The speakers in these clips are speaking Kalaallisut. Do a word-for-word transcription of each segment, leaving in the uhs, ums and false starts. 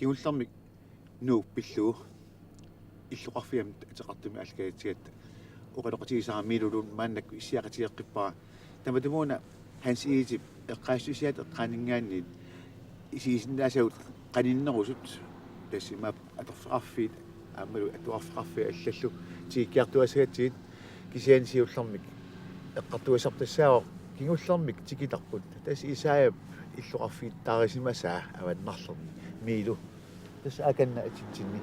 Kingullermik Nuuk pillugu illoqarfiit aamma ateqartumik aallakaatigatta oqaloqatigisara Miilu Lund maannakkut issiaqatigeqqippara. Tamatumuuna Hans Egedep eqqaassusiaat eqqaaninngaanniit isigisinnaasagut qaninnerusut, tassa imaappoq atorfeqarfiit aammalu atuarfeqarfiit allallu tikikkiartuaassagatsigit, kisianni siullermik eqqartugassarput tassaavoq kingullermik tikitarput. Tassa Esaajap illoqarfigittaarisimasaa avannarlerni. Miilu. Tassa akanna atitsinni.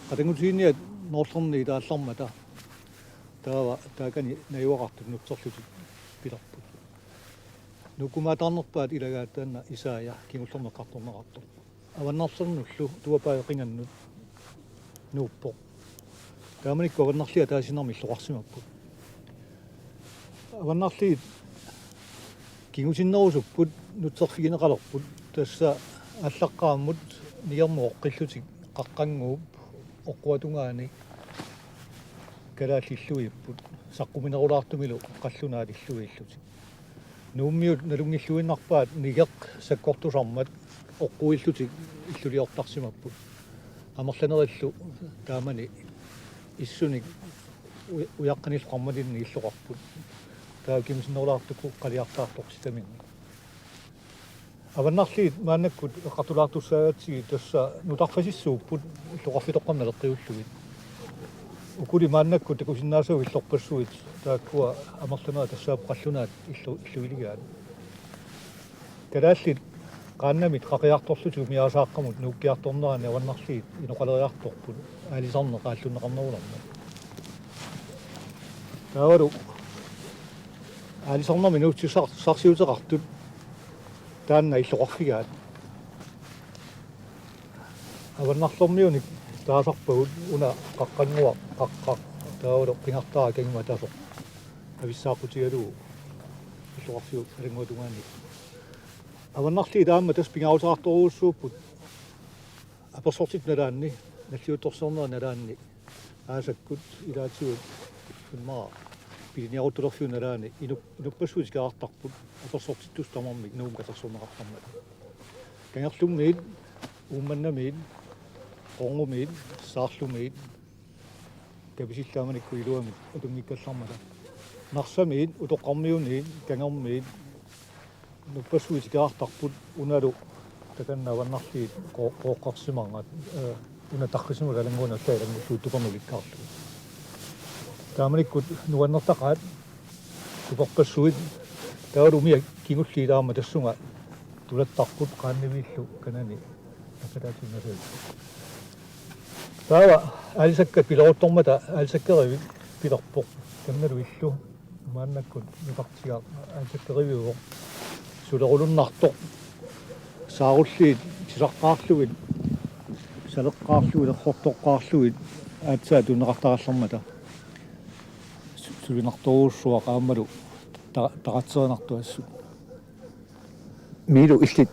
Qatanngutigiinniat Noorlerni ilaallarmata. Taava taakani najugaqartut nutserlutik pilerput. Nuukkumaataarnerpaat ilagaat taanna Esaaja kingullermik eqqartorneqartoq. Avannarlernullu tuapaa qingannut nuuppoq. Taamanikkut avannarliit ataasiinnarmik illoqarsimapput. Avannarliit kingusinnerusupput, nutserfigineqalerput, tassa aallaqqaammut nigermut oqqillutik Qaqqannguup oqquatungaani kalaallit illuipput, saqquminerulaartumilu qallunaat illuillutik. Nuummiut nalunngilluinnarpaat nigeq sakkortusarmat oqquillutik illuliortarsimapput. Amerlanerillu taamani issunik uja-, ujaqqanillu qarmaninnik illoqarput. Taava kingusinnerulaartukkut qaliartaartoq sitaminnik. Avannarliit maannakkut eqqartulaartussaagatsigit tassa nutarfasissuupput illoqarfitoqqamik naleqqiullugit. Ukuli maannakkut takusinnaasagut illorpassuit taakkua amerlanerit tassaapput qallunaat illu-, illuiligaat. Kalaallit qaannamit qaqiartorlutik umiaasaaqqamut nuukkiartornerani avannarliit inoqaleriartorput aalisarneq aallunneqarnerulermat. Taavalu aalisarnermi nuussisar-, sarsiuteqartut taanna illoqarfigaat. Avannarlermiunik taasarpagut una Qaqqannguaq, Qaqqaq, taavalu Pingartaaq Kangimaatasoq avissaaqutigalugu illoqarfiup alannguatungaani. Avannarliit taama tassa pingaaruteqartorujussuupput apersortitut nalaanni, nalliuttorsiornerit nalaanni, aasakkut ilaatigut immaqa piliniaruttulerfiup nalaani inup-, inuppassuit tikeraartarput apersortittussat tamarmik Nuummut katersorneqartarmata. Kangerlummiit, Uummannamiit, Qoornumiit, Saarlumiit, Kapisillu taamanikkut iluamik atunngikkallarmata. Narsamiit, Utoqqarmiuniit, Kangermiit, inuppassuit tikeraartarput unalu takanna avannarliit qo-, qooqqarsimanerat, eh, una tarrisimalu alannguani allaat alanngullugit tupernut ulikkaarlugu. Taamanikkut nuannertaqaat tuperpassuit, taavalu umiat kingulliit taama tassunga tulattarput qaanniviillu kanani aqqataatiinnasavik. Taava aalisakkat pileruttormata aalisakkerivik pilerpoq. Kannalu illu maannakkut nutartigaq aalisakkeriviuvoq. Sulerulunnartoq. Saarulliit sisaqqaarlugit, saleqqaarlugit, errortoqqaarlugit aatsaat tunineqartarallarmata. Su-, sulinartorujussuaq aammalu ta-, taratserinartoq assut. Miilu, illit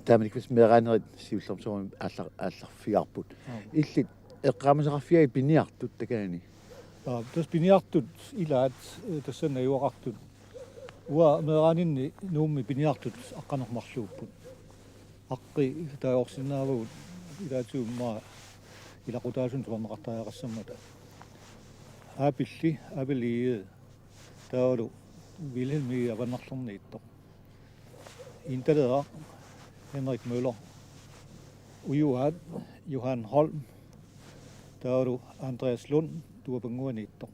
taamanikkut meeraanerit siullermik soorunami aallar-, aallarfigaarput. Aap. Illit eqqaamasaqarfigaajuk piniartut takanani? Aap, tassa piniartut ilaat, eh, tassa najugaqartut. Uanga meeraaninni Nuummi piniartut aqqaneq-marluupput. Aqqi taagorsinnaavagut ilaatigut immaqa ilaqutaasunut tusarneqartariaqassammata. Aapilli, Abel Egede, taavalu Vilhelm Egede avannarlerniittoq. Intaleeraq Henrik Møller. Ujuaat Johan Holm. Taavalu Andreas Lund, Tuapannguaniittoq.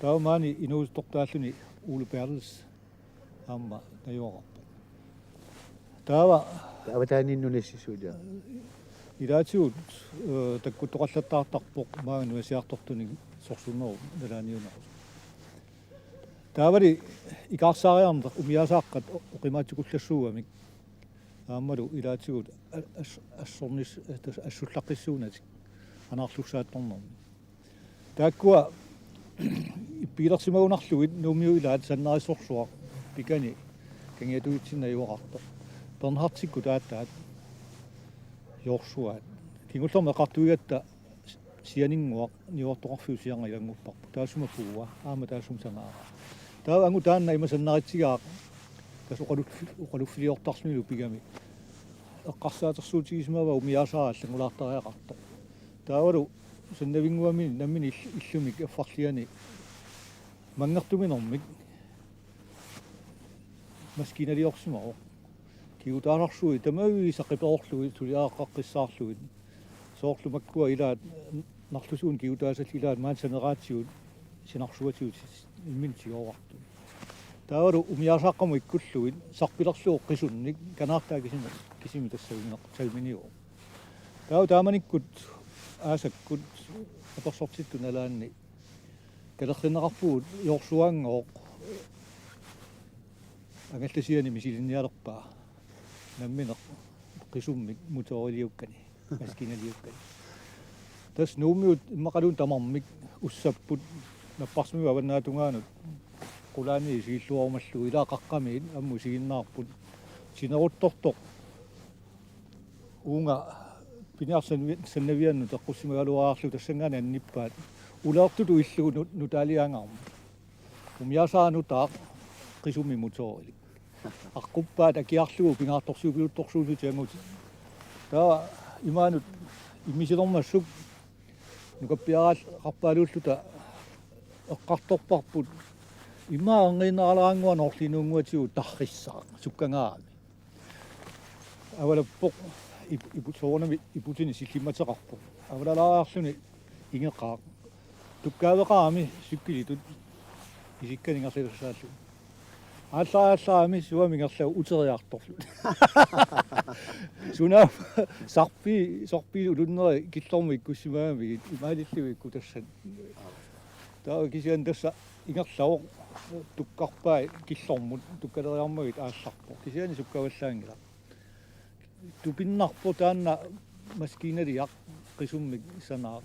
Taava maani inuusuttortaalluni Ole Berthelsen aamma najugaqarpoq. Taava Avataaniit nunassusia. Ilaatigut, eh, takkuttoqallattaartarpoq maanga nunasiartortunik sorsunnerup nalaaniunerusoq. Taavali ikaarsaariarneq umiaasaaqqat oqimaatsukullassuugamik. Aammalu ilaatigut a-, as-, assornis-, tassa assullaqqissuunatik anaarlussaattornermik. Taakkua ippigilersimagunarlugit Nuummiut ilaat Sannarissorsuaq pikani kangiatuitsinni najugaqartoq. Bernhardikkut aataat joorsuaat. Kingullermik eqqartuigatta sianinnguaq niuertoqarfiup siarnga ilanngupparput. Taassuma puua, aamma taassuma sanaaraa. Taava angut taanna ima sannaritsigaaq, tassa oqaluffi-, oqaluffiliortarlunilu pigami. eqqarsaatersuutigisimavaa umiaasaaraq allanngulaartariaqartoq. Taavalu sannavinnguamini nammineq ill-, illumik affarliani manngertuminermik maskiinaliorsimavoq. Kigutaasarsuit tamaviisa qiperorlugit suliaqaqqissaarlugit. Soorlu makkua ilaat narlusuunik kigutaasallit ilaat maani saneraatigut sinarsuatigut imminut tigooraartut. Taavalu umiaasaaqqamut ikkullugit sarpilerlugu qisunnik kanaartaa kisimi, kisimi tassavineq salminiuvoq. Taava taamanikkut aasakkut apersortittut nalaanni kalerrinneqarpugut Joorsuaanngooq angallasiani misilinnialerpaa nammineq qisummik motoriliukkani, maskiinaliukkani. Tassa Nuummiut immaqaluunniit tamarmik ussapput napparsimmaviup avannaatungaanut qulaani isigilluarumallugu ilaa qaqqamiit ammut isiginnaarput sineruttortoq uunga piniarsannaviannut eqqussimagaluarlugu tassanngaanniit annippaat uleertutut illugu nu-, nutaaliaangaarmat. Umiaasaaraq nutaaq qisummik motorilik. Aqquppaat akiarlugu pingaartorsiupiuttorsuusut tiangutit. Taava imaanut immisilermassuk nukappiaraal-, qarpaaluulluta eqqartorparput immaqa erngiinnaraleraannguaq noorliinuunnguatigut tarrissaaq sukkangaarami. Avalappoq ip-, ipu-, soorunami iputinik sillimmateqarpoq. Avalalaariarluni ingeqaaq. Tukkaaveqarami cykelitut isikkanik ingerlasassaallugu. Aallaariallaarami suami ingerlavugut uteriartorluta. Sunaaffa sarpii, sarpii ulunneri killormut ikkussimagamigit imaalillugit ikkutassat. Taava kisianni tassa ingerlavoq tukkarpai killormut tukkaleriarmagit aallarpoq. Kisianni sukkavallaanngilaq. Tupinnarpoq taanna maskiinaliaq qisummik sanaaq.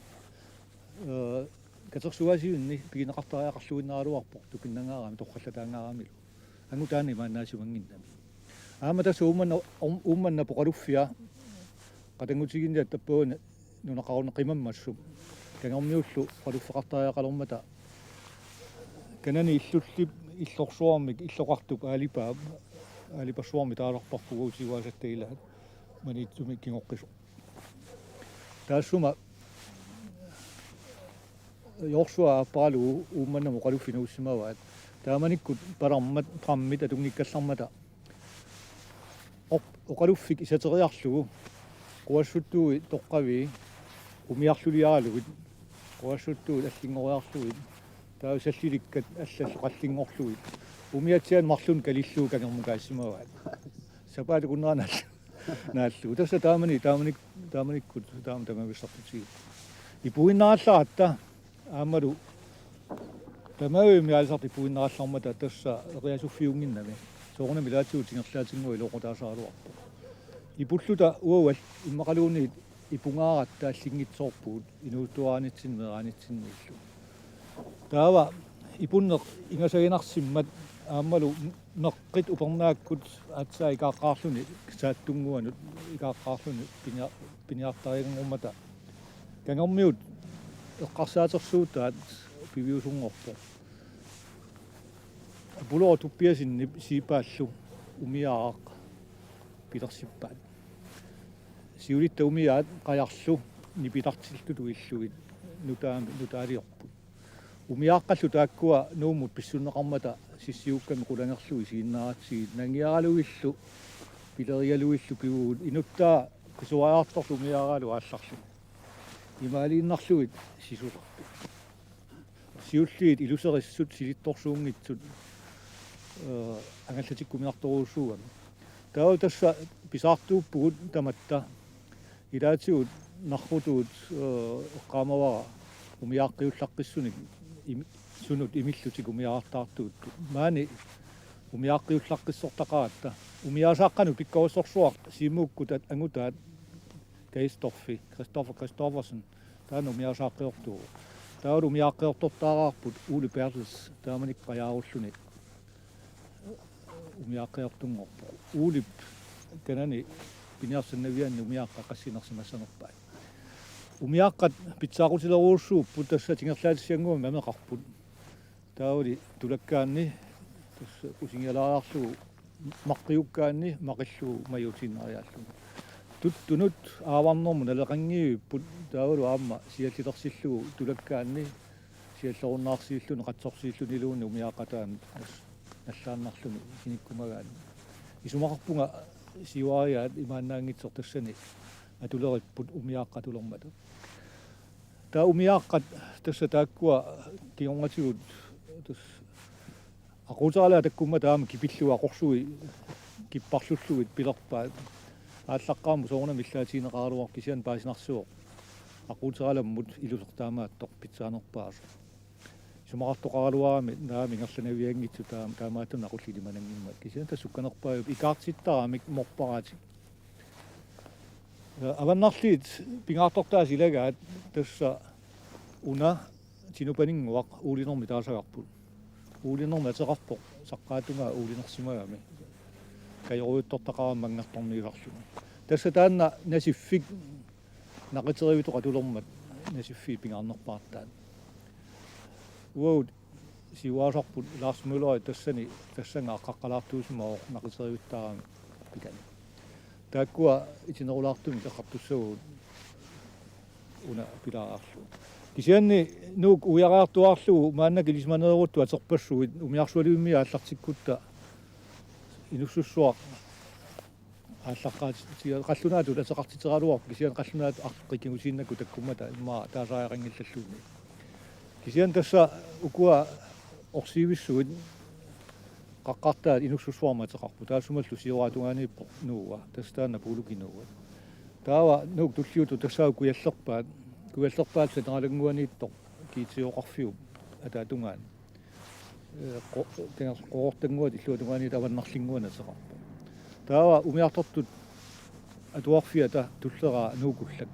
Ee, katersugaasivinni pigineqartariaqarluinnaraluarpoq tupinnangaarami torrallataangaaramilu. Angutaani imaannaasimanginnami. Aamma tassa Uummannap, Uum-, Uummannap oqaluffia qatanngutigiinniat tappavani nunaqarunneq qimammassuk. Kangermiullu oqaluffeqartariaqalermata kanani illullip illorsuarmik illoqartup aalipaap, aalipassuarmik taasarparput uagut tiguaasatta ilaat Maniitsumi kingoqqisoq. Taassuma Joorsuaq aapparalugu Uummannamut oqaluffik nuussimavaat. Taamanikkut palarmat, prammit atunngikkallarmata. Op-, oqaluffik isateriarlugu, quassuttuui toqqavii, umiarluliaralugit, quassuttuut allinngoriarlugit, taava sallilikkat allallu qallinngorlugit, umiatsiaat marlunnik kalillugu kangermukaasimavaat. Sapaatip akunnera naallu-, naallugu. Tassa taamani, taamanik-, taamanikkut, taama tamavissartutigu. Ipuinnarallaaratta, aammalu tamaviimmi aalisartut ipuinnarallarmata tassa eriasuffiunnginnami. Soorunami ilaatigut ingerlaatinnguaq iluaqutaasaraluarpoq. Ipulluta uagut immaqaluunniit ipungaaratta allinngitsoorpugut inuusuttuaraanitsinni meeraanitsinniillu. Taava ipunneq ingasaginarsimmat aammalu meqqit upernaakkut aatsaat ikaaqqaarluni saattunnguanut ikaaqqaarluni pinia-, piniartarianngormata. Kangermiut eqqarsaatersuutaat piviusunngorpoq. Apollo Tobiassenip siipaallu umiaaraq pilersippaat. Siulitta umiaat qajarlu nipitartillutut illugit nutaami nutaaliorput. Umiaaqqallu taakkua Nuummut pissunneqarmata sissiukkami qulangerlugit isiginnaaratsigit nangiaralugillu pilerigalugillu pivugut inuttaa qisuariartorlu umiaaraalu aallarluni. Imaaliinnarlugit sisusarput. Siulliit iluserissut silittorsuunngitsut, ee, angallatikkuminartorujussuugami. Taava tassa pisaartuuppugut tamatta ilaatigut narrutuut, ee, eqqaamavara umiaaqqiullaqqissunik im-, sunut imillutik umiaartaartuuttut. Maani umiaaqqiullaqqissortaqaratta. Umiaasaaqqanut pikkorissorsuaq Siumukkut at-, angutaat Kaistorfi, Christoffer Christoffersen, taanna umiaasaaqqiortuuvoq. Taavalu umiaaqqiortortaaraarput Ole Bertels taamanikkut qajaarulluni umiaaqqiortunngorpoq. Olep kanani piniarsannavianni umiaaqqat qassiinersimassanerpaat. Umiaaqqat pitsaaqutilerujussuupput tassa tingerlaatissannguamik mameqarput. Taavali tulakkaanni tassa usingialaariarlugu maqqiukkaanni maqillugu majuutiinnariaalluni. Tuttunut aavarnermut naleqanngivipput, taavalu aamma siallilersillugu tulakkaanni siallerunnaarsiilluni qatsorsiilluniluunniit umiaaqqat taanna nallaannarluni sinikkumagaanni. Isumaqarpunga siuariaat imaannaanngitsoq tassani atuleripput umiaaqqat atulermata. Taava umiaaqqat tassa taakkua kingornatigut tassa aquuteralaat takkummata aamma kipillugit aqorsui kipparlullugit pilerpaat. Aallaqqaammut soorunami illaatigineqaraluarpoq kisianni paasinarsivoq aquuteralammut iluseq taamaattoq pitsaanerpaasoq. Isumaqartoqaraluarami naamik ingerlanavianngitsoq taam-, taamaattunik aqullit ilimananngimmat. Kisianni tassa sukkanerpaajupput ikaartittaramik morparatik. Avannarliit pingaartortaasa ilagaat tassa una Tinupaninnguaq uulinermi taasagarput. Uulinermi ateqarpoq saqqaatungaa uulinersimagami. Kajorujuttortaqarami manngertorniisarluni. Tassa taanna Nasiffik naqiterivittut atulermat Nasiffiit pingaarnerpaartaat. Uagut siuaasarput Lars Møller tassani tassannga aqqaqqalaartuusimavoq naqiterivittaarami pikani. Taakkua itinerulaartumik eqqartussavagut una pilaarlugu. Kisianni Nuuk uiariartuaarlugu maannakkut ilisimaneeruttut aterpassuit umiarsualivimmiit aallartikkutta inussussuaq aallaqqaatiga qallunaatut ateqartiteraluarpoq kisianni qallunaatut aqqi kingusiinnakkut takkummata immaqa taasariaqanngillalluunniit. Kisianni tassa ukua orsiivissuit qaqqartaat inussussuarmik ateqarput. Taassumalu sioraata tungaaniippoq Nuua. Tassa taanna Puulukinuua. Taava Nuuk tulliuttoq tassaavoq Kujallerpaat. Kujallerpaat Saneralunnguaniittoq Kiitsioqarfiup ataatungaani. Ee, qo-, Qo-, Qo-, Qoortannguata illuatungaaniit Avannarlinnguanik ateqarpoq. Taava umiartortut atuarfiata tulleraa Nuukullak.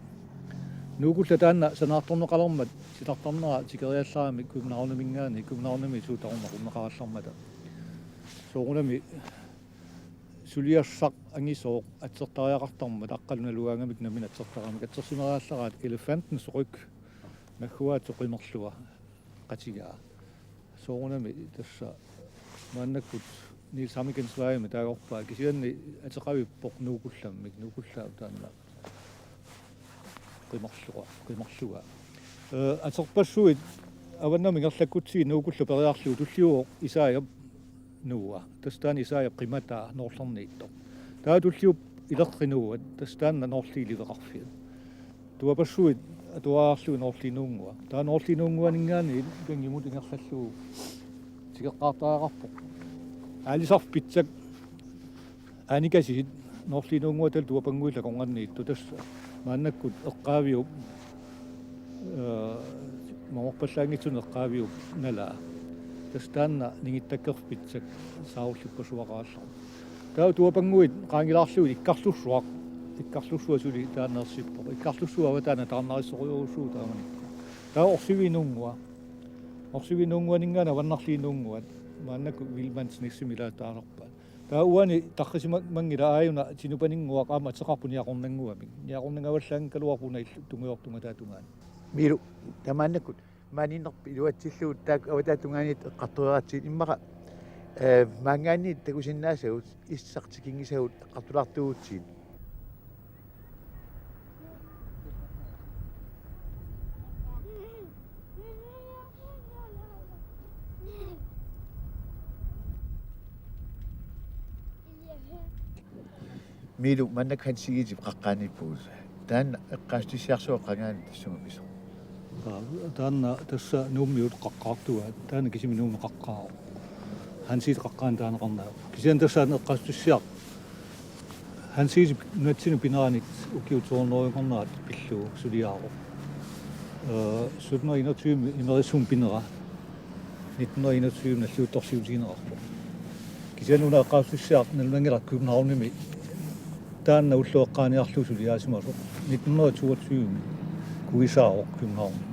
Nuukullak taanna sanaartorneqalermat titartarnera tikeriallaramik Københavniminngaanniit Københavnimi suut tamarmik aqunneqarallarmata. Soorunami suliassaq angisooq atsertariaqartarmat aqqalu nalugaangamik nammineq atsertaramik atsersimariallaraat Elefantens Ryg nagguaatsoq qimerlua qatigaa. Soorunami tassa maannakkut Niels Hammikensvejimi taagorpaa kisianni ateqavippoq Nuukullammik, Nuukullaap taanna qimerlua, qimerlua. Ee, aterpassuit avannamut ingerlakkutsigit Nuukullap periarlugu tulliuvoq Isajap Nuua. Tassa taanna Isajap qimataa Noorlerniittoq. Taava tulliuppoq Ileqqi Nuuat, tassa taanna Noorliit liveqarfiat. Tuapassuit atuariarlugit Noorliit Nuunngua. Taava Noorliit Nuunnguaninngaanniit Kangimut ingerlallugu tikeqqaartariaqarpoq. Aalisarfik pitsak aanikasiit Noorliit Nuunnguatalu Tuapannguillu akornanniittoq tassa maannakkut eqqaaviup, ee, mamorpallaanngitsunik eqqaaviup nalaa. Tassa taanna ningittakkerfik pitsak saarullippasuaqarallarpoq. Taava Tuapannguit qaangilaarlugit Ikkarlussuaq. Ikkarlussuaq suli taanna ersippoq. Ikkarlussuaq avataanut taarnarissorujussuuvoq taamanikkut. Taava Orsiviit Nuunngua. Orsiviit Nuunnguaninngaanniit Avannarliit Nuunnguat. Maannakkut Wilman Sneksimik ilaat taasarpaat. Taava uani tarrisimanngilaq aajuna Tinupaninnguaq aamma ateqarpoq Niaqornannguamik. Niaqornannguallaanngikkaluarpoq una illu tungujortumik ataatungaani. Miilu, tamaannakkut maaniinnerpit iluatsillugu taakku avataata tungaaniittut eqqartoreeratsigit immaqa, ee, maanngaanniit takusinnaasagut issaq tikinngisagut eqqartulaartuugutsigit. Miilu, maannakkut Hans Egedep qaqqaaniippugut. Taanna eqqaassutissiarsuaq qangaaniit tassunga pisoq? Aa, taanna tassa Nuummiut qaqqaartugaat, taanna kisimi Nuummi qaqqaavoq. Hans Egedep qaqqaani taaneqarnera. Kisianni tassa eqqaassutissiaq Hans Egedep nunatsinni pineranit ukiut to hundrede-nngornerat pillugu suliaavoq. Ee, sytten hundrede enogtyve Imerissummi pinera nitten hundrede enogtyve nalliuttorsiutigineqarpoq. Kisianni una eqqaassutissiaq nalunanngilaq Københavnimi taanna ulloq eqqaaniarlugu suliaasimasoq. Nitten hundrede toogtyve kuisaavoq Københavnimi.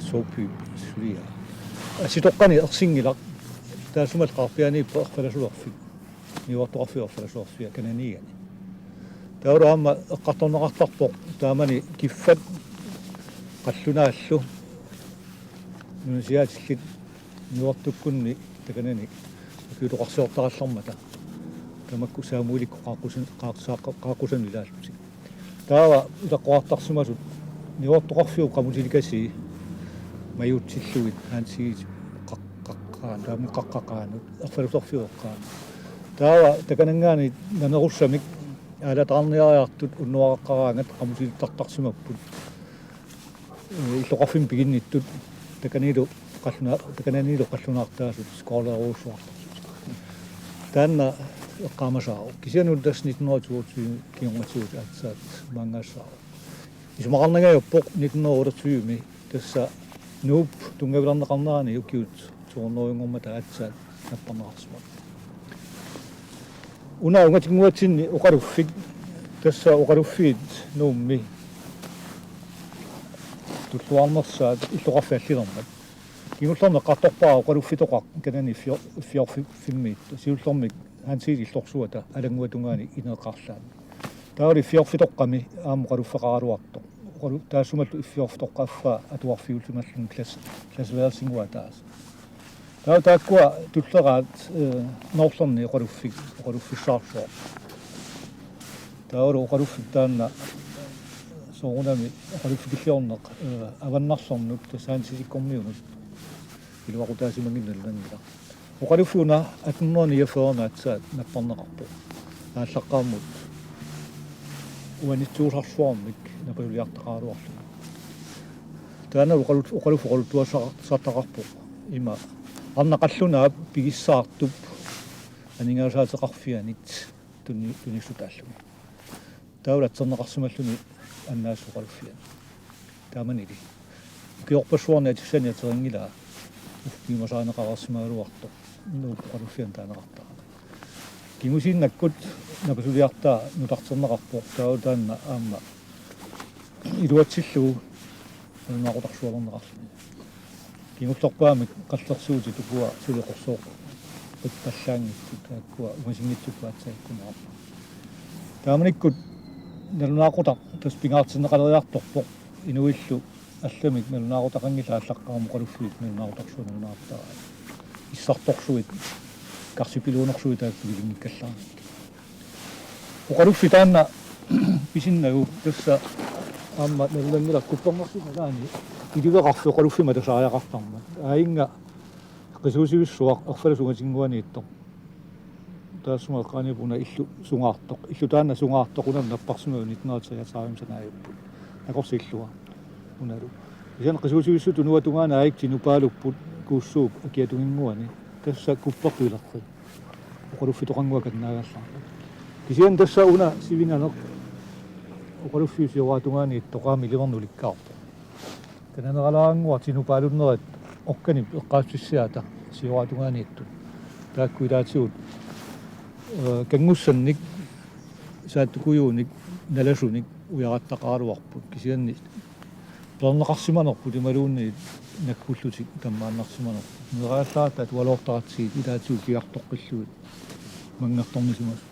Soupyp suliaa. Asitoqqani ersinngilaq, taassumalu qaarpianiippoq erfalasulerfik. Niuertoqarfiup erfalasulerfia kananiani. Taavalu aamma eqqartorneqartarpoq taamani kiffat qallunaallu nunasiaatillit niuertukkunni takanani ukiutoqarsiortarallarmata. Tamakku Samuelikkut qaaqqusan-, qaaqqusaa-, qaaqqusanut ilaallutik. Taava ilaqutariinnarsimasut niuertoqarfiup qamutilikasii majuutsillugit Hansigit qaq-, qaqqaanut, taama qaqqaqaanut, erfalusorfiup eqqaanut. Taava takananngaanniit nanerussamik aalataarniariartut unnuaqaqqaraangat qamutilittartarsimapput. Ee, illoqarfimmik piginnittut takanilu qalluna-, takananilu qallunaartaasut skolderujussuartartut. Taanna eqqaamasaavoq. Kisianni tassa nitten hundrede toogtyve kingornatigut aatsaat maanngaassaaq. Isumaqarnangajappoq nitten hundrede otteogtyve-mi tassa Nuup tunngavilerneqarnerani ukiut to hundredenngormata aatsaat napparneqarsimavoq. Una ungatinnguatsinni oqaluffik, tassa oqaluffiit Nuummi tulluarnersaat illoqarfik allilermat. Kingullermik eqqartorpara oqaluffitoqaq kanani iffio-, iffiorfi-, fimmiit, siullermik Hansigit illorsuata alannguata tungaani ineeqqarlaat. Taava iffiorfitoqqami aamma oqaluffeqaraluartoq. Oqalu-, taassumalu iffiorfitoqqap affaa atuarfiusimalluni glas-, glasværelsinnguaq ataaseq. Taava taakkua tulleraat, ee, Noorlerni oqaluffik, oqaluffissaarsuaq. Taavalu oqaluffik taanna soorunami oqaluffikilliorneq, ee, avannarsornut tassa Hansisikkormiunut iluaqutaasimannginnami nalunngilara. Oqaluffik una atten hundrede niogfyrre-mi aatsaat napparneqarpoq. Aallaqqaammut uanitsuusarsuarmik napasuliartaqaraluarlugu. Taanna oqalut-, oqaluffik oqaluttuassartaqarpoq. Ima arnaq qallunaap pigissaartup aningaasaateqarfianit tuni-, tunissutaalluni. Taava atserneqarsimalluni annaasoq oqaluffiani. Taamanili ukiorpassuarni atissani aterinngilara uffiumasaaneqareersimagaluartoq Nuup oqaluffiani taaneqartarami. Kingusinnakkut napasuliartaa nutarterneqarpoq, taava taanna aamma iluatsillugu nalunaaqutarsualerneqarluni. Kingullerpaamik qallersuutit ukua suli qorsorpallanngitsut, taakkua ungasinngitsukkut aatsaat ikkunneqarput. Taamanikkut nalunaaqutaq tassa pingaartinneqaleriartorpoq, inuillu allamik nalunaaqutaqanngillat aallaqqaammut oqaluffiit nalunaaqutarsuit nalunaaqutaraat. Issartorsuit, karsipiluunersuit taakku piginngikkallaramik. Oqaluffi taanna pisinnagu tassa aamma nalunngilara kuppernersiup nalaani iliveqarfik oqaluffimmi atasaariaqartarmat. Aajuna qisuusivissuaq erfalasup ungatinnguaniittoq. Taassuma eqqaaniapput una illu sungaartoq. Illu taanna sungaartoq una napparsimasoq nitten hundrede treogtredive-mi sanaajupput. Nakorsiillua unalu. Kisianni qisuusivissutut uanga tungaanut aajuku tinupaalupput Kuussuup akiatunginnguani. Tassa kuppertuilerri. Oqaluffitoqannguaq kannaagallaa. Kisianni tassa una sivinganeq oqaluffiup sioraap tungaaniittoq aamma iliverneq ulikkaarpoq. Kananeralaarannguaq tinupaalunnerit okkanip eqqaassutissiaata sioraap tungaaniittut. Taakku ilaatigut, ee, kanngussannik, saattukujuunik, nalasunik ujarattaqaraluarput. Kisianni peerneqarsimanerput imaluunniit naggullutik tammaannarsimanerput. Meeraallaratta atualoortaratsigit ilaatigut kigartoqqillugit manngertornisimasut.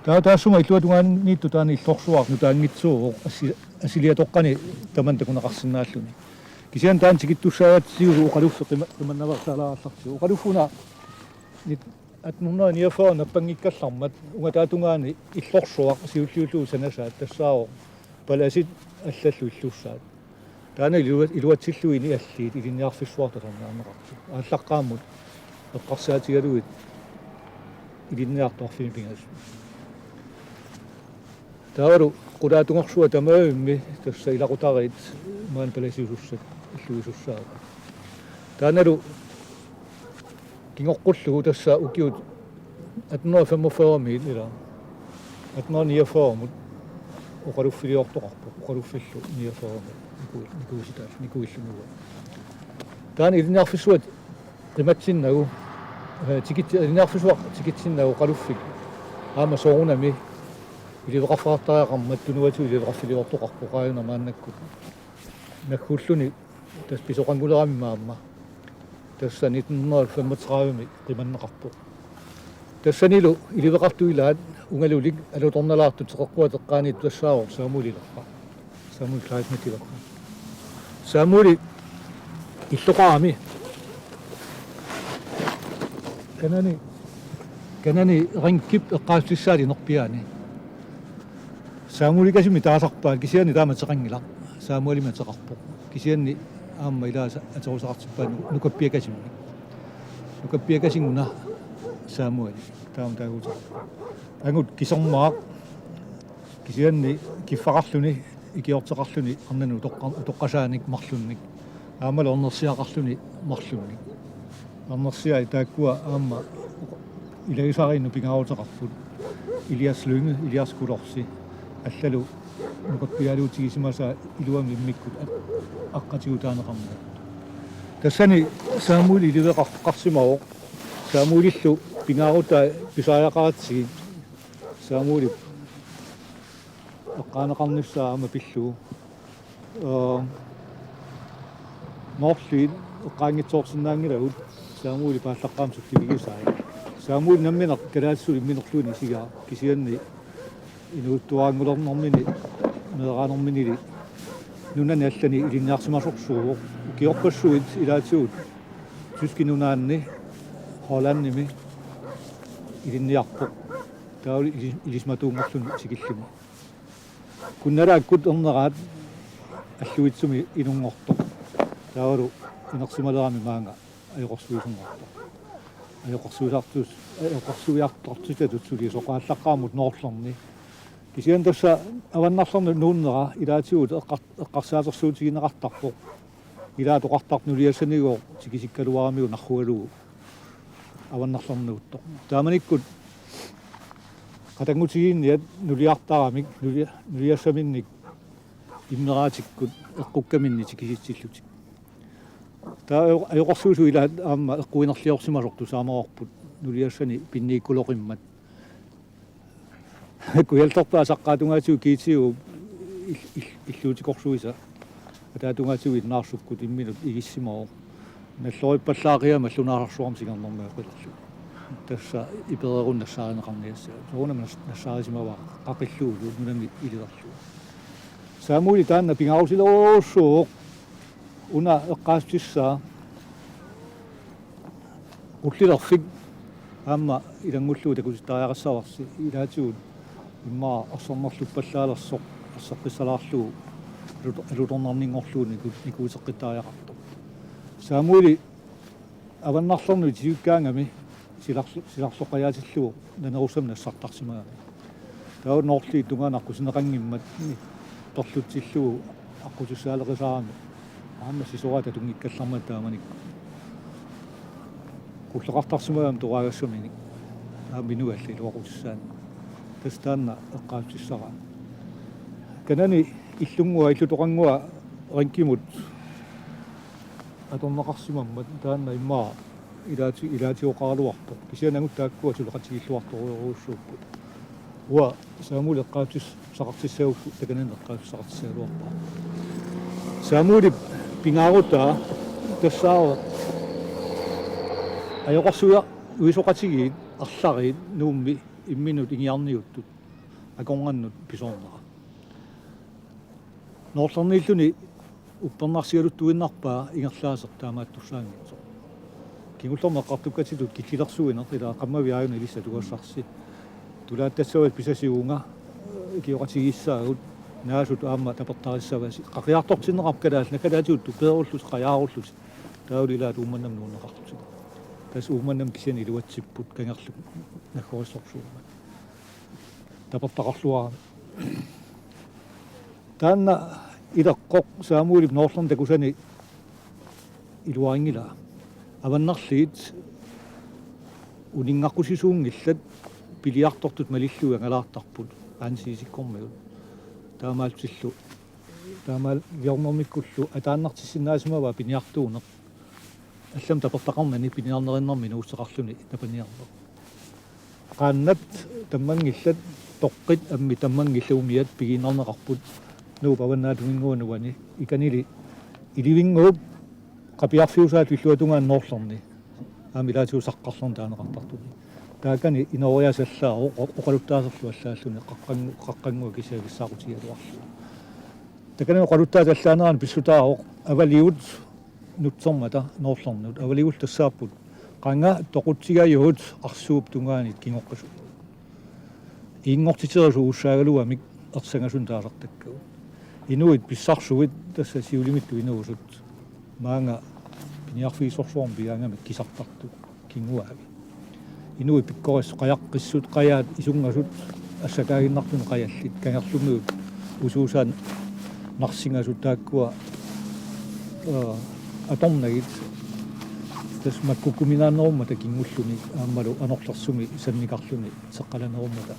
Taava taassuma illuatungaaniittoq taanna illorsuaq nutaanngitsuuvoq assi-, assiliatoqqani tamanna takuneqarsinnaalluni. Kisianni taanna tikittussaagatsigu oqaluffik qima-, qimannaveersaalaarallartigu. Oqaluffik una nit-, atten hundrede niogfyrre nappanngikkallarmat ungataatungaani illorsuaq siulliullugu sanasaat tassaavoq palasit allallu illussaat. Taanna ilua-, iluatsillugu ini alliit ilinniarfissuartut tusarnaarneqartut. Aallaqqaammut eqqarsaatigalugit ilinniartut arfineq-pingasut. Taavalu qulaatungersuaq tamavimmi tassa ilaqutariit maani palasiusussat illuisussaapput. Taannalu kingoqqullugu tassa ukiut atten hundrede femogfyrre-miit ila atten hundrede niogfyrre-mut oqaluffiliortoqarpoq, oqaluffillu niogfyrre-mut niku-, nikuisitaal-, nikuillugu. Taanna ilinniarfissuat qimatsinnagu, ee, tikit-, ilinniarfissuaq tikitsinnagu oqaluffik aamma soorunami iliveqarfeqartariaqarmat tunuatigut iliveqarfiliortoqarpoq aajuna maannakkut. Naggulluni tassa pisoqanngulerami aamma. Tassa nitten hundrede femogtredive-mi qimanneqarpoq. Tassanilu iliveqartut ilaat ungalulik alutornalaartut teqeqquata eqqaaniittoq tassaavoq Samuelilerpara. Samuel Kleismetilerpara. Samueli illoqarami kanani, kanani Ringip eqqaassutissaat inerpiaani. Samuelikasimmik taasarpaat kisianni taama ateqanngilaq. Samuelimik ateqarpoq. Kisianni aamma ilaasa aterusaqartippaat nu-, nukappiakasimmik. Nukappiakasik una Samueli. Taama taaguuteqarpoq. Angut kisermaaq kisianni kiffaqarluni, ikiorteqarluni, arnanut utoqqa-, utoqqasaanik marlunnik. Aammalu ernersiaqarluni marlunnik. Ernersiai taakkua aamma ilagisariinnut pingaaruteqarput. Elias Lynge, Elias Kulorsi, allalu nukappialuutigisimasaa iluamik immikkut a-, aqqatigut taaneqarnerat. Tassani Samuel iliveqarsimavoq. Samuelillu pingaarutai pisariaqaratsigit. Samuelip eqqaaneqarnissaa aamma pillugu. Ee, Noorliit eqqaanngitsoorsinnaanngilagut Samuelip paallaqqaammut sullivigisai. Samuel nammineq kalaallisut imminorluinnaq isigaa kisianni inuuttuaanngulernermini meeraanerminili nunani allani ilinniarsimasorsuuvoq. Ukiorpassuit ilaatigut Tyskit nunaanni Hollandimi ilinniarpoq. Taavalu ili-, ilisimatuunngorluni tikilluni. Kunnalaakkut erneraat Alluitsumi inunngortoq. Taavalu inersimalerami maanga ajoqersuisunngortoq. Ajoqersuisartus-, ajoqersuiartortitatut suliasoqaallaqqaammut Noorlerni. Kisianni tassa avannarlernut nuunnera ilaatigut eqqar-, eqqarsaatersuutigineqartarpoq. Ilaat oqartartoq nuliassanigooq tikisikkaluaramiuk narrugalugu avannarlernuuttoq. Taamanikkut qatanngutigiinniat nuliartaramik nulia-, nuliassaminnik immeraatikkut eqqukkaminnik tikisitsillutik. Taava ajo-, ajoqersuisut ilaat aamma eqquinerliorsimasortut saamaroorput nuliassani pinniikkuloqimmat. Kujallerpaat saqqaatungaatigut G T O il-, il-, illuutikorsuisa. Ataatungaatigut Innaarsukkut imminut igissimavoq. Nallorippallaaqigamik allunaasarsuarmik singernermik aqilerlugu. Tassa ipererunneq nassaarineqarniassaaq. Soorunami nas-, nassaarisimavaa qaqillugulu nunami ililerlugu. Samueli taanna pingaarusilerujussuuvoq una eqqaassutissaa. Qullilerfik aamma ilanngullugu takutittariaqassavarsi ilaatigut immaqa arsornerluppallaalersor erseqqissalaarlugu alut-, alutornarninngorlugu niku-, nikuuteqqittariaqartoq. Samueli avannarlernut itiukkaangami silarlu-, silarloqajaatillugu nanerussamik nassartarsimagami. Taava Noorliit tungaanut aqqusineqanngimmat perlutsillugu aqqutissaaleqisaramik. Aamma sisoraata tunngikkallarmat taamanikkut. Qulleqartarsimagami toraagassaminnik. Aamma inualli iluaqutissaannik. Tassa taanna eqqaassutissaraa. Kanani illunnguaq illutoqannguaq rinkimut atorneqarsimammat taanna immaqa ilaati-, ilaatigoqaraluarpoq. Kisianni angut taakkua suleqatigiilluartorujorujussuupput. Uanga Samuel eqqaassutis-, saqartissagukku takanani eqqaassutis-, saqartissagaluarpara. Samuelip pingaarutaa tassaavoq ajoqersuia-, -uisoqatigiit arlariit Nuummi imminut ingiarniuttut akornannut pisoornera. Noorlerniilluni uppernarsigaluttuinnarpaa ingerlaaseq taamaattussaanngitsoq. Kingullermik eqqartukkatitut killilersuineq ilaa qammavik aajuna ilissi atugassarsi. Tulaattassavat pisasivunga ikioqatigiissaagut naasut aamma tapertarissavasi. Qaqiartortinneqarpoq kalaallit nakkalaatigut tupeerullutik qajaarullutik. Taavalu ilaat Uummannamut nuunneqarlutik. Tassa Uummannamut kisianni iluatsipput kangerluk naggorissorsuummat. Tapertaqarluarami. Taanna ileqqoq Samuelip Noorlerni takusani iluarinngilaa. Avannarliit uninngaqqusisuunngillat piliartortut malillugit angalaartarput aansiisikkormiut. Taamaallutillu, taamaaliornermikkullu ataannartissinnaassimavaa piniartuuneq. Allamik tapertaqarnani piniarnerinnermik inuussuteqarluni napaniarneq. Qaannat tammanngillat, toqqit ammit tammanngillat umiat pigiinnarneqarput Nuup Avannaata Tunginnguani uani. Ikanili ilivinnguup qapiarfiusaatut illuatungaani Noorlerni. Aamma ilaatigut Saqqarlerni taaneqartartuni. Taakani inooriaaseq allaavoq oqaluttaaserlu allaalluni qaqqanngu-, qaqqannguaq kisiat kissaaqutigigaluarlugu. Takanani oqaluttaasut allaanerani pissutaavoq avaliut nutsermata Noorlernut. Avaliullu tassaapput qanga toqutsigajuut arsuup tungaanit kingoqqasut. Inngortiterisut uussaagaluamik ersagasunut taasartakkagut. Inuit pissarsuit tassa siulimittut inuusut maanga piniarfigisorsuarmik pigaangamik kisartartut kinguaavi. Inuit pikkorissut qajaqqissut, qajaat isunngasut assakaaginnarluni qajallit, kangerlumiut usuusaat narsingasut taakkua, aa, atornagit tassa makkukkuminaannerummata kingulluni aammalu anorlersumi sannikarluni seqqalanerummata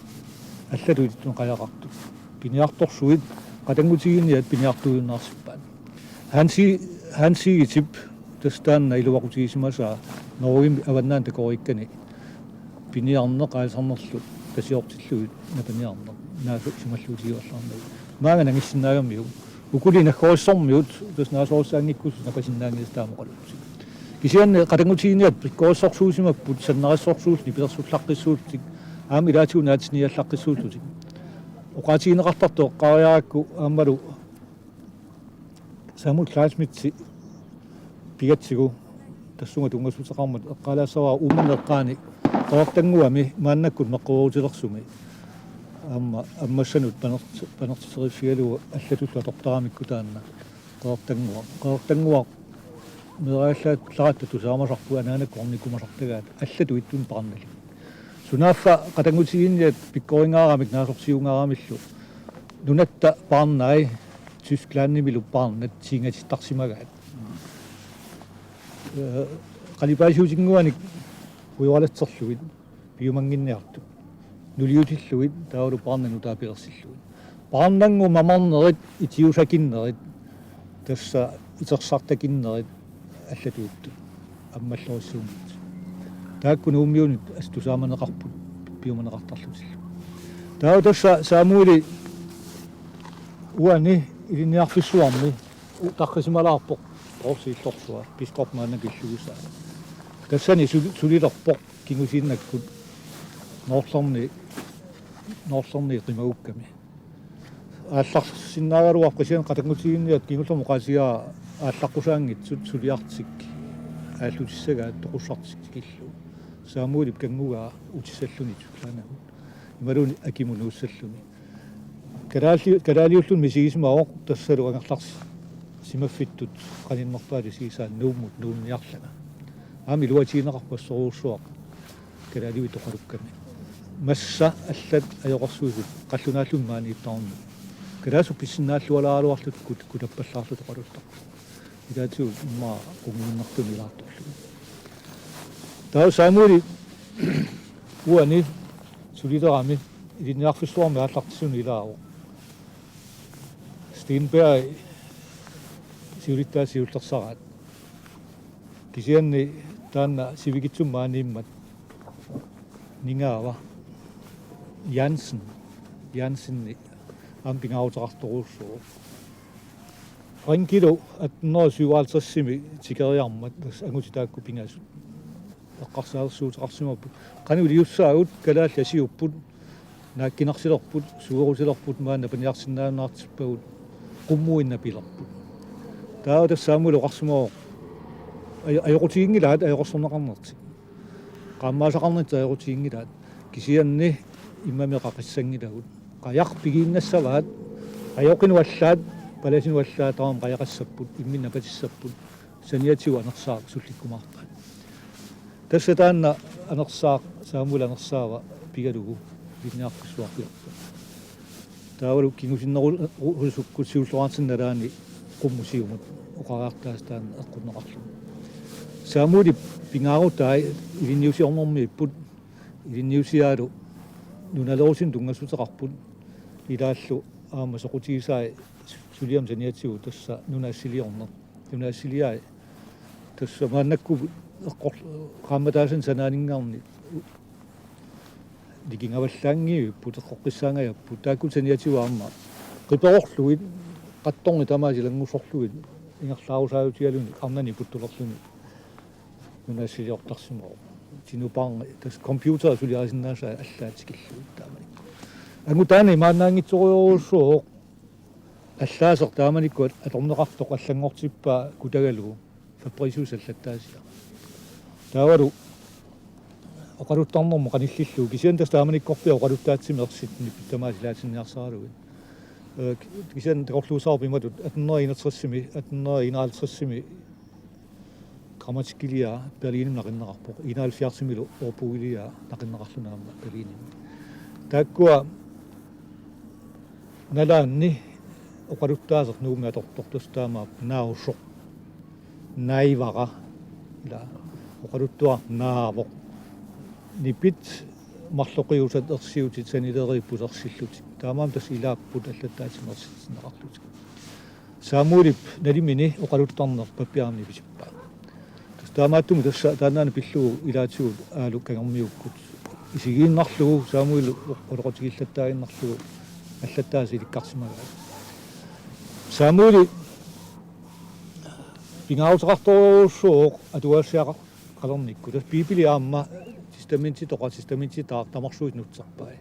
allatut ittunik qajaqartut. Piniartorsuit qatanngutigiinniat piniartuujunnaarsipput. Hansi, Hansi Itip tassa taanna iluaqutigisimasaa Norgemi avannaani takoriikkani piniarneq aalisarnerlu tasiortillugit napaniarneq naasut isumalluutigivallaarnagu. Maanga nangissinnaagamiuk ukuli naggorissormiut tassa naasorissaanngikkussut napasinnaanngilaat taama oqaluussutigut. Kisianni qatanngutigiinniat pikkorissorsuusimapput sannarissorsuulluni pilersullaqqissuullutik aamma ilaatigut naatsiniallaqqissuullutik. Oqaatigineqartartut eqqaariarakku aammalu Samuel Kleinschmidti pigatsigu tassunga tunngassuteqarmat eqqaalaassavara Uummannap eqqaani Qeqertannguami maannakkut meqqeruutilersumi aamma ammassanut panert-, panertiteriffigalugu allatullu atortaramikku taanna Qeqertannguaq. Qeqertannguaq meeraallaattaratta tusaamasarput anaanakkut ornikkumasartagaat allatut ittunik paarnalik. Sunaaffa qatanngutigiinniat pikkoringaaramik naasorsiungaaramillu nunatta paarnai Tysklandimilu paarnat tiingatittarsimagaat. Ee, qalipaasiutinnguanik ujoralatserlugit piumannginniartut. Nuliutillugit taavalu paarnat nutaat pilersillugit. Paarnannguup mamarnerit itiusakinnerit tassa itersartakinnerit allatuuttut ammallorissuunngitsut. Taakku Nuummiunit assut tusaamaneqarput piumaneqartarlutillu. Taava tassa Samueli uani ilinniarfissuarmi u-, tarrisimalaarpoq Poorsi Illorsua, biskop maanna killugisaa. Tassani suli-, sulilerpoq kingusinnakkut Noorlerni, Noorlerni qimagukkami. Aallarsinnaagaluarpoq kisianni qatanngutigiinniat kingullermik oqaatigaa aallaqqusaanngitsut suliartik aallutissagaat toqussartik tikillugu. Samuelip kanngugaa utissalluni Tysklandimut. Imaluunniit akimut nuussalluni. Kalaali-, kalaaliulluni misigisimavoq tassalu angerlarsimaffittut qaninnerpaat isigisaat Nuummut nuunniarlanga. Aamma iluatigineqarpoq assorujussuaq kalaaliuttut oqalukkami. Massa allat ajoqersuisut qallunaalluni maaniittarunni. Kalaallisut pissinnaallualaaraluarlutik kut-, kutappallaarlutik oqaluttarput. Ilaatigut immaqa qunguinnartumik ilaartorlugit. Taava Samueli uani sulilerami ilinniarfissuarmi aallartissunik ilaavoq. Steenberg siulittaasup siullersaraat. Kisianni taanna sivikitsumik maaniimmat ningaava Jansen, Jansenip aamma pingaaruteqartorujussuuvoq. Frenkilu atten hundrede syvoghalvtredsimi tikeriarmat tassa angutit taakku pingasut eqqarsaalersuuteqarsimapput. Qanoq iliussaagut, kalaallit asiupput, naakkinarsilerput, suerutilerput, maanna piniarsinnaajunnaartippagut, qummuinnaq pilerput. Taava tassa Samuel oqarsimavoq: Aj-, ajoqutiginngilaat ajoqersorneqarnertik. Qaammaasaqarnertik ajoqutiginngilaat. Kisianni immami qaqissanngilagut. Qajaq pigiinnassavaat, ajoqinut allaat, palasinut allaat tamarmik qajaqassapput, imminnut napatissapput, saniatigut anersaaq sullikkumaarpaat. Tassa taanna anersaaq, Samuel anersaava pigalugu ilinniarfissuarpiarpa. Taavalu kingusinneru-, ru-, rusukkut siulleraatinnaalaani qummut siumut oqariartaasa taanna eqqunneqarluni. Samuelip pingaarutai ilinniusiornermiipput, ilinniusiaalu nunalerusinnik tunngassuteqarput, ilaallu aamma soqutigisai suliami saniatigut tassa nunap assiliorneq. Nunap assiliai tassa maannakkut eqqor-, qaammataasannik sanaaninngaanniit nikingavallaanngivipput, eqqoqqissaangajapput, taakku saniatigut aamma qiperorlugit, qattornik tamaasa ilanngussorlugit, ingerlaarusaajutigalugu arnani puttulerluni nunap assiliortarsimavoq. Tinuparni tassa computeri suliarisinnaasaat allaat tikillugit taamanikkut. Angutaani imaannaanngitsorujussuuvoq. Allaaseq taamanikkut atorneqartoq allanngortippaa kutagalugu Fabricius allattaasiaq. Taavalu oqaluttarnermut qanillillugu, kisianni tassa taamanikkorpiaq oqaluttaatsimik ersittunik tamaasa ilaatinniarsaralugit. Kisianni takorluusaarput imatut: atten hundrede enogtresimi, atten hundrede enoghalvtresimi grammatikiliaa Berlinimi naqinneqarpoq, enoghalvfjerdsimilu ordbogiliaa naqinneqarluni aamma Berlinimi. Taakkua nalaanni oqaluttaaseq Nuummi atortortussaq taamaappoq: nausoq, naivara, ila oqaluttuaq naavoq, nipit marloqiusat ersiutit sanileriipput ersillutik. Taamaammat tassa ilaapput allattaatsimik ersitsinneqarlutik. Samuelip nalimini oqaluttarneq pappiarami nipisippaa. Tassa taamaattumik tassa taannaana pillugu ilaatigut Aalu Kangermiukkut isigiinnarlugu, Samuel oqaloqatigillattaaginnarlugu allattaasut ilikkarsimagaat. Samueli pingaaruteqartorujussuuvoq atuagassiaqalernikkut. Tassa Biibili aamma testamentitoqaq, testamentitaaq tamarsuutit nutserpai.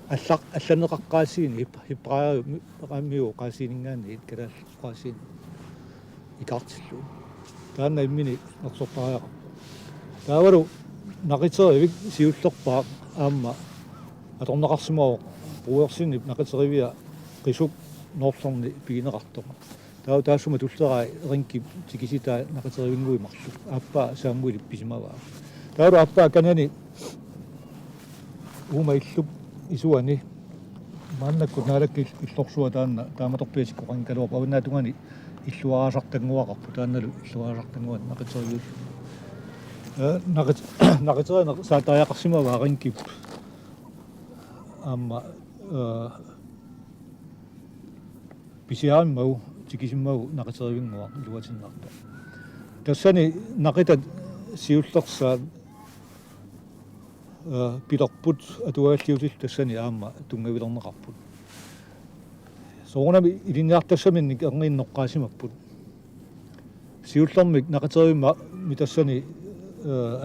Alla-, allanneqaqqaasiinik, Heb-, Hebræeramiuup oqaasiininngaanniit kalaallit oqaasiinik ikaartillugu. Taanna imminut nersortariaqarpoq. Taavalu naqiterivik siullerpaaq aamma atorneqarsimavoq Bruggersenip naqiterivia qisuk Noorlerni pigineqartoq. Taava taassuma tullerai Ringip tikisitai naqiterivingui marluk. Aappaa Samuelip pisimavaa. Taavalu aappaa kanani uuma illup isuani maannakkut Naalakkersuisut illorsua taanna taamatorpiaq tikkoqanngikkaluarpoq, avannaatungaani illuaraasartannguaqarpoq, taannalu illuaraasartannguaq naqiterivik. Ee, naqit-, naqiterivik saatariaqarsimavaa Ringip aamma, ee, pisiarimmagu, tikisimmagu naqiterivingua iluatinnartoq. Tassani naqitat siullersaat, ee, pilerput atuagalliutillu tassani aamma tunngavilerneqarput. Soorunami ilinniartassaminnik erniinnaq oqqaasimapput. Siullermik naqiterivimmi tassani, ee,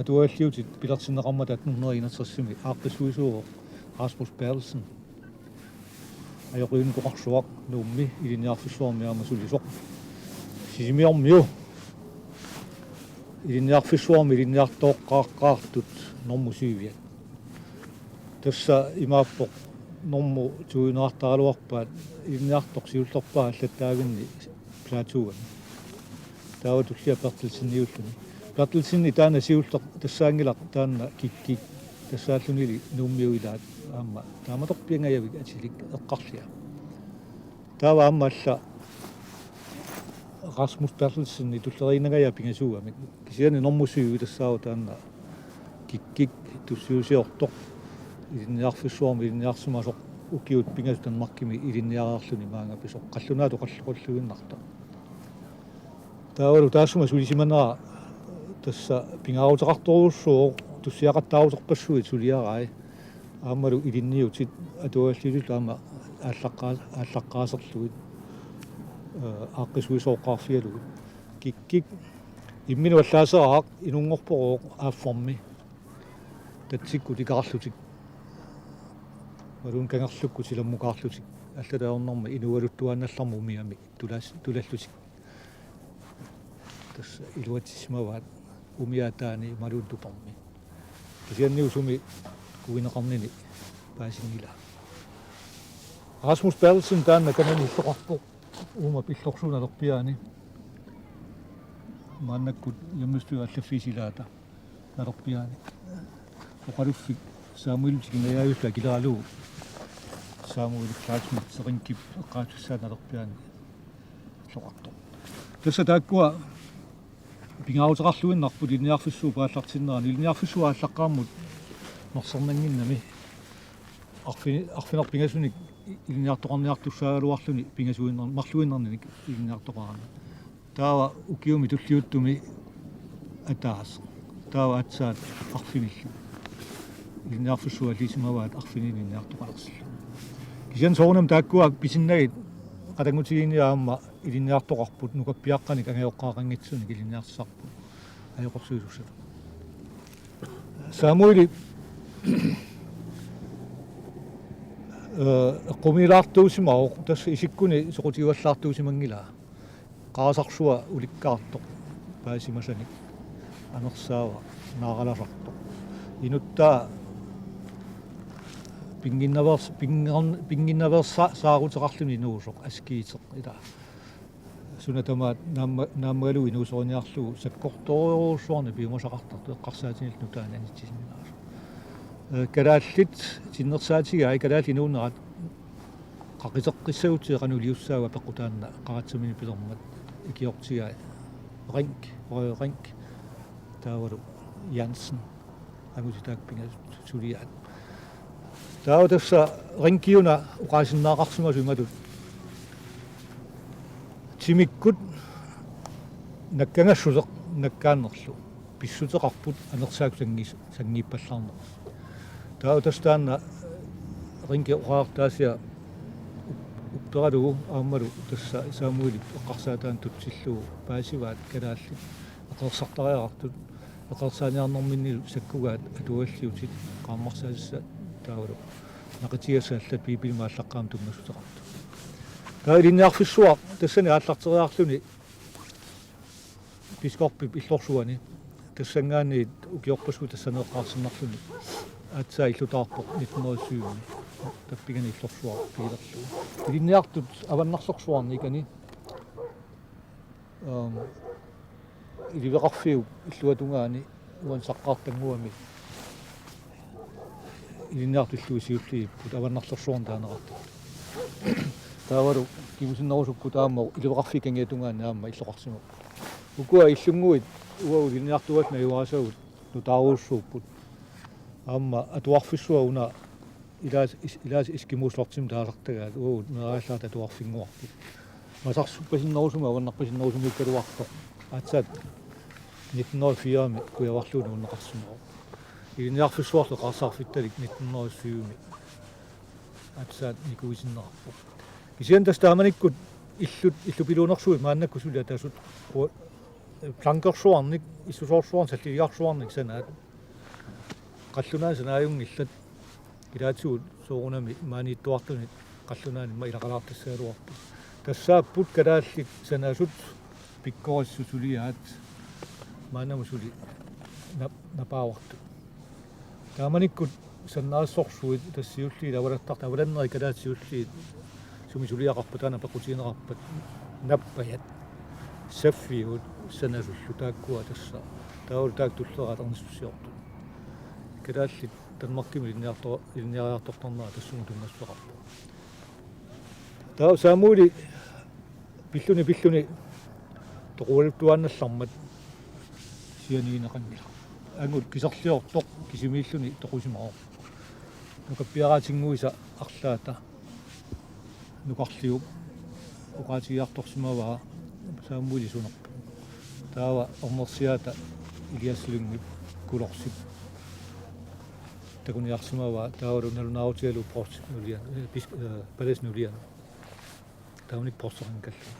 atuagalliutit pilersinneqarmata atten hundrede enogtresimi aaqqissuisuuvoq Rasmus Berthelsen. Ajoqiunnikoqarsuaq Nuummi ilinniarfissuarmi aamma sulisoq. Sisimiormiu ilinniarfissuarmi ilinniartooqqaaqqaartut normu syviat. Tassa imaappoq normu tyveneqartaraluarpaat ilinniartoq siullerpaaq allattaavinni Plateauani. Taava tullia Berthelseniulluni. Berthelseni taanna siulleq tassaanngilaq taanna Kikkik. Tassaallunili Nuummiut ilaat aamma taamatorpiangajavik atilik eqqarlia. Taava aamma alla Rasmus Berthelsenip tulleriinnangajaa pingasuugamik. Kisianni normu syv tassaavoq taanna Kikkik tussiusiortoq ilinniarfissuarmi ilinniarsimasoq ukiut pingasut Danmarkimi ilinniareerluni maanngapisoq. Qallunaatut qalloqalluinnartoq. Taavalu taassuma sulisimanera tassa pingaaruteqartorujussuuvoq tussiaqattaaruterpassuit suliarai. Aammalu ilinniutit atuagalliutillu aamma aallaqqaa-, aallaqqaaserlugit, ee, aaqqissuisoqarfigalugit. Kikkik imminut allaaseraq inunngorpoq aafformi tatsikkut ikaarlutik, imaluunniit kangerlukkut silammukaarlutik, allatut ajornarmik inualuttuaannallarmut umiamik tulas-, tulallutik. Tassa iluatsissimavaat umiaataani imaluunniit tupermi. Kisianni sumi kuineqarnini paasinngilaa. Rasmus Berthelsen taanna kanani illoqarpoq uuma pillorsuup nalerpiaani. Maannakkut hjemmestyrip allaffiisa ilaata nalerpiaani. Oqaluffik Samuel tikingajaajullu akileralugu Samuel Kleinsmith Ringip eqqaagassaata nalerpiaani illoqartoq. Tassa taakkua pingaaruteqarluinnarput ilinniarfissuup aallartinnerani. Ilinniarfissuup aallaqqaammut nersornannginnami arfi-, arfineq-pingasunik ilinniartoqarniartussaagaluarluni pingasuinnar-, marluinnarnik ilinniartoqarani. Taava ukiumi tulliuttumi ataaseq. Taava aatsaat arfinillu. Ilinniarfissualisimavaat arfineq-ilinniartoqalersillugu. Kisianni soorunami taakkua pisinnagit qatanngutigiinniat aamma ilinniartoqarput, nukappiaqqanik angajoqqaaqanngitsunik ilinniarsisarput ajoqersuisussatut. Samueli, ee, eqqumiilaartuusimavoq, tassa isikkuni soqutigivallaartuusimanngilaa. Qarasarsua ulikkaartoq paasimasanik anersaava naaralasartoq. Inuttaa pinnginnaveers-, pinngin-, pinnginnaveersa-, saaruteqarluni inuusoq askiiteq ila. Suna tamaat naamma-, naammagalugu inuusoriniarlugu sakkortoorujussuarnik piumasaqartartoq eqqarsaatinillu nutaanik anitsisinnaasut. Ee, kalaallit tinnersaatigai kalaallit inuunerat qaqiteqqissagutsigit qanoq iliussaava peqqut taanna qaratsaminnik pilermat ikiortigai Rink, Rø Rink, taavalu Jansen, angutitaak pingasut suliaat. Taava tassa Rinkiuna oqaasinnaaqarsimasoq imatut: timikkut nakkangassuseq nakkaannerlu pissuteqarput anersaakkut sanngis-, sanngiippallaarnermi. Taava tassa taanna Rinki oqartaasia upperalugu aammalu tassa Samuelip eqqarsaataanut tutsillugu paasivaat kalaallit eqeersartariaqartut, eqeersaaniarnerminnilu sakkugaat atualliutit qaammarsaasissat taavalu naqitigassat allat Biibilimik aallaqqaammut tunngassuteqartut. Taava ilinniarfissuaq tassani aallarteriarluni biskoppip illorsuani, tassanngaanniit ukiorpassuit tassaneeqqaarsinnarluni aatsaat illutaarpoq nitten hundrede og syv-mi, tappikani illorsuaq pigilerlugu. Ilinniartut avannarlersuarnik ikani, aam, iliveqarfiup illuatungaani uani saqqaartannguami ilinniartut illui siulliipput avannarlersuarnik taaneqartut. Taavalu kingusinnerusukkut aamma iliveqarfiit kangiatungaani aamma illoqarsimapput. Ukua illunnguit uagut ilinniartuaat najugaasagut nutaarujussuupput. Aamma atuarfissuaq una ilaas-, is-, ilaasa eskimoslortimik taasartagaat uagut meeraallaat atuarfinnguarput. Masarsorpasinnerusumik avannarpasinnerusumiikkaluartoq aatsaat nitten hundrede og fire-mi kujavarlugu nuunneqarsimavoq. Ilinniarfissuarlu eqeersarfittalik nitten hundrede og syv-mi aatsaat nikuisinneqarpoq. Kisianni tassa taamanikkut illut, illupiluunersuit maannakkut suli atasut, plankersuarnik, issusoorsuarnik, salliligarsuarnik sanaat. Qallunaanik sanaajunngillat, ilaatigut soorunami maaniittuartunit qallunaanit aamma ilaqalaartassagaluarput. Tassaapput kalaallit sanasut pikkorissut suliaat maannamut suli nap-, napaavartut. Taamanikkut sannaassorsuit tassa siulliit avalattartut, avalannerit kalaallit siulliit sumi suliaqarpat, taanna peqqutigineqarpat nappajat, saffigut sanasullu taakkua tassa. Taavalu taakku tulleraat arnisussiortut. Kalaallit Danmarkimi ilinniarto-, ilinniariartortarnerat tassunga tunngassuteqarpoq. Taava Samueli pilluni pilluni toqualuttuaannallarmat sianigineqanngilaq. Angut kiserliortoq kisimiilluni toqusimavoq. Nukappiaraatinnguisa arlaata nukarliup oqaatigiartorsimavaa Samueli sunerpoq. Taava ernersiaata Elias Lyngep Kulorsip takuniarsimavaa, taavalu nalunaarutigalugu provstip nulianut, eh, pis-, eh, palasip nulianut. Taamanikkut provsteqanngikkallugu.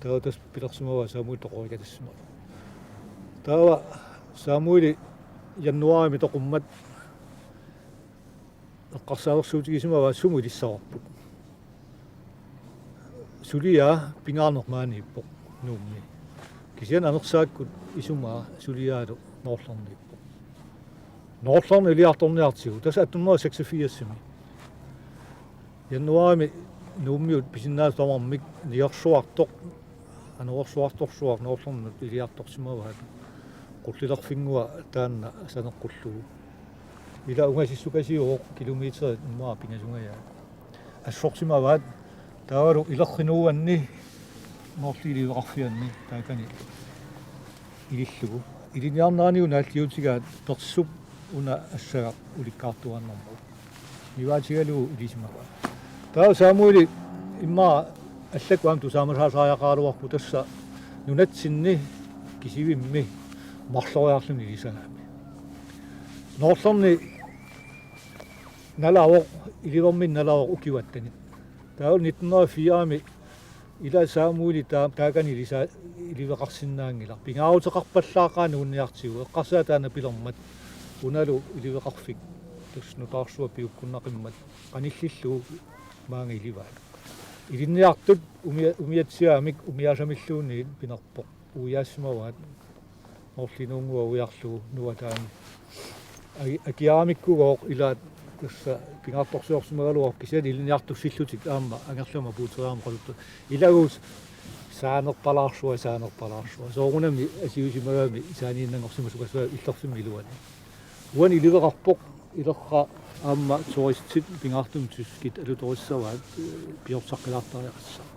Taava tassa pilersimavaa Samuel toqorikatassimavoq. Taava Samueli januaarimi toqummat eqqarsaalersuutigisimavaa sumut ilissavarput. Suliaa pingaarneq maaniippoq Nuummi. Kisianni anersaakkut isumaa suliaalu Noorlerniippoq. Noorlerni iliartorniartigu, tassa atten hundrede og seksogfirsimi. Januaarimi Nuummiut pisinnaasut tamarmik nigersuartoq, anorersuartorsuaq Noorlernut iliartorsimavaat, qullilerfinnguaq taanna saneqqullugu. Ila ungasissukasiuvoq, kilometerit immaqa pingasungajaat. Assorsimavaat, taavalu ilerrinuuanni Noorliit iliveqarfianni taakani ilillugu. Ilinniarnerani una naalliutigaat Persup una assagaq ulikkaartuaannarmat. Nivaatigalugu ilisimavaat. Taava Samueli immaqa allakkut aamma tusaamasaasariaqaraluarpoq, tassa nunatsinni kisivimmi marloriarluni ilisagami. Noorlerni nalavoq, iliverminni nalavoq ukiup attenit. Taava nitten hundrede og fire-mi ila Samueli taa-, taakani ilisa-, iliveqarsinnaanngilaq. Pingaaruteqarpallaaqaaq nuunniartigu. Eqqarsaat taanna pilermat unalu iliveqarfik tassa nutaarsuaq piukkunnaqimmat qanillillugu maanga ilivaat. Ilinniartut umia-, umiatsiaamik umiaasamilluunniit pinerpoq. Uiaassimavaat Noorliit Nuunnguaq uiarlugu nuataani. Aki-, akiaramikkugooq ilaat Tassa pingaartorsiorsimagaluarpoq kisianni ilinniartussillutik aamma angerlamut apuuteriarmata oqaluttuat. Ilagut saanerpalaarsuaq, saanerpalaarsuaq. Soorunami assigisimagami saaniinnanngorsimasukasua illersimmi iluani. Uani iliveqarpoq, ilerra aamma turistit pingaartumik tyskit alutorissavaat, eh, piorsaqqilaartariaqassaaq.